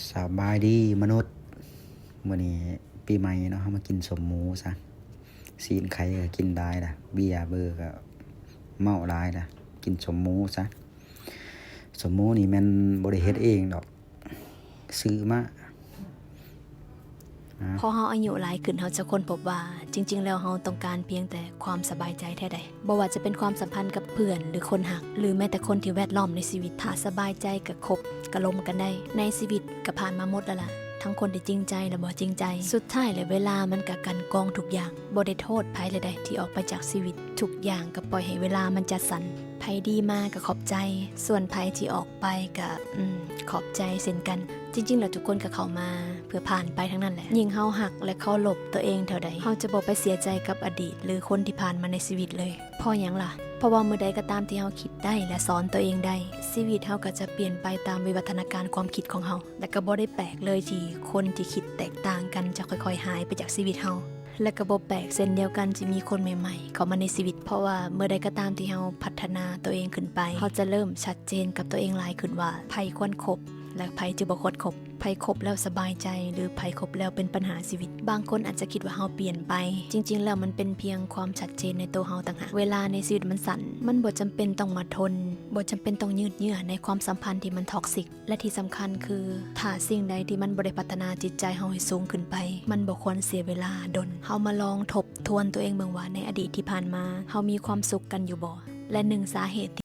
ສະບາຍດີມະນຸດ, ມື້ນີ້ປີໃໝ່ເນາະ ເຮົາມາກິນສົມໝູຊະ. ຊີ້ນໄກ່ກໍກິນຫຼາຍລະ, ເບຍເບີກໍເມົາຫຼາຍລະ, ກິນສົມໝູຊະ. ສົມໝູນີ້ແມ່ນບໍ່ໄດ້ເຮັດເອງດອກ, ຊື້ມາ. ອາ ພໍເຮົາອາຍຸຫຼາຍຂຶ້ນ ເຮົາຈະຄົ້ນພົບວ່າ ຈິງໆແລ້ວເຮົາຕ້ອງການພຽງແຕ່ຄວາມສະບາຍໃຈແທ້ໃດ. ບໍ່ວ່າຈະເປັນຄວາມສຳພັນກັບເພື່ອນ ຫຼື ຄົນຮັກ ຫຼື ແມ້ແຕ່ຄົນທີ່ແວດລ້ອມໃນຊີວິດ, ຖ້າສະບາຍໃຈກໍຄົບ ກໍລົມກັນໄດ້. ໃນຊີວິດກໍຜ່ານມາໝົດແລ້ວລະ, ທັງຄົນທີ່ຈິງໃຈ ແລະ ບໍ່ຈິງໃຈ. ສຸດທ້າຍແລ້ວເວລາມັນກໍກັ່ນກອງທຸກຢ່າງ. ບໍ່ໄດ້ໂທດໃຜເລີຍໃດທີ່ອອກໄປຈາກຊີວິດ, ທຸກຢ່າງກໍປ່ອຍໃຫ້ເວລາມັນຈັດສັນ. ໃຜດີມາກໍຂອບໃຈ, ສ່ວນໃຜທີ່ອອກໄປກໍ ອືມ ຂອບໃຈເຊັ່ນກັນ. ຈິງໆແລ້ວທຸກຄົນກໍເຂົ້າມາເພື່ອຜ່ານໄປທັງນັ້ນແຫຼະ. ຍິ່ງເຮົາຮັກ ແລະ ເຄົາລົບຕົວເອງເທົ່າໃດ, ເຮົາຈະບໍ່ໄປເສຍໃຈກັບອະດີດ ຫຼື ຄົນທີ່ຜ່ານມາໃນຊີວິດເລີຍ. ເພາະຫຍັງລະ? ເພາະວ່າເມື່ອໃດກໍຕາມທີ່ເຮົາຄິດໄດ້ ແລະ ສອນຕົວເອງໄດ້, ຊີວິດເຮົາກໍຈະປ່ຽນໄປຕາມວິວັດທະນາການຄວາມຄິດຂອງເຮົາ, ແລະ ກໍບໍ່ໄດ້ແປກເລີຍທີ່ຄົນທີ່ຄິດແຕກຕ່າງກັນຈະຄ່ອຍໆຫາຍໄປຈາກຊີວິດເຮົາ, ແລະ ກໍບໍ່ແປກເຊັ່ນດຽວກັນທີ່ມີຄົນໃໝ່ໆເຂົ້າມາໃນຊີວິດ, ເພາະວ່າເມື່ອໃດກໍຕາມທີ່ເຮົາພັດທະນາຕົວເອງຂຶ້ນໄປ, ເຮົາຈະເລີ່ມຊັດເຈນກັບຕົວເອງຫຼາຍຂຶ້ນວ່າ ໃຜຄວນຄົບ ແລະ ໃຜຈະບໍ່ຄວນຄົບ. ໃຜຄົບແລ້ວສະບາຍໃຈ ຫຼື ໃຜຄົບແລ້ວເປັນບັນຫາຊີວິດ. ບາງຄົນອາດຈະຄິດວ່າເຮົາປ່ຽນໄປ, ຈິງໆແລ້ວມັນເປັນພຽງຄວາມຊັດເຈນໃນໂຕເຮົາຕ່າງຫາກ. ເວລາໃນຊີວິດມັນສັ້ນ, ມັນບໍ່ຈຳເປັນຕ້ອງມາທົນ, ບໍ່ຈຳເປັນຕ້ອງຍືດເຍື້ອໃນຄວາມສຳພັນທີ່ມັນທັອກຊິກ. ແລະ ທີ່ສຳຄັນຄື ຖ້າສິ່ງໃດທີ່ມັນບໍ່ໄດ້ພັດທະນາຈິດໃຈເຮົາໃຫ້ສູງຂຶ້ນໄປ, ມັນບໍ່ຄວນເສຍເວລາດົນ. ເຮົາມາລອງທົບທວນຕົວເອງເບິ່ງວ່າ ໃນອະດີດທີ່ຜ່ານມາ ເຮົາມີຄວາມສຸກກັນຢູ່ບໍ່? ແລະ ໜຶ່ງສາເຫດ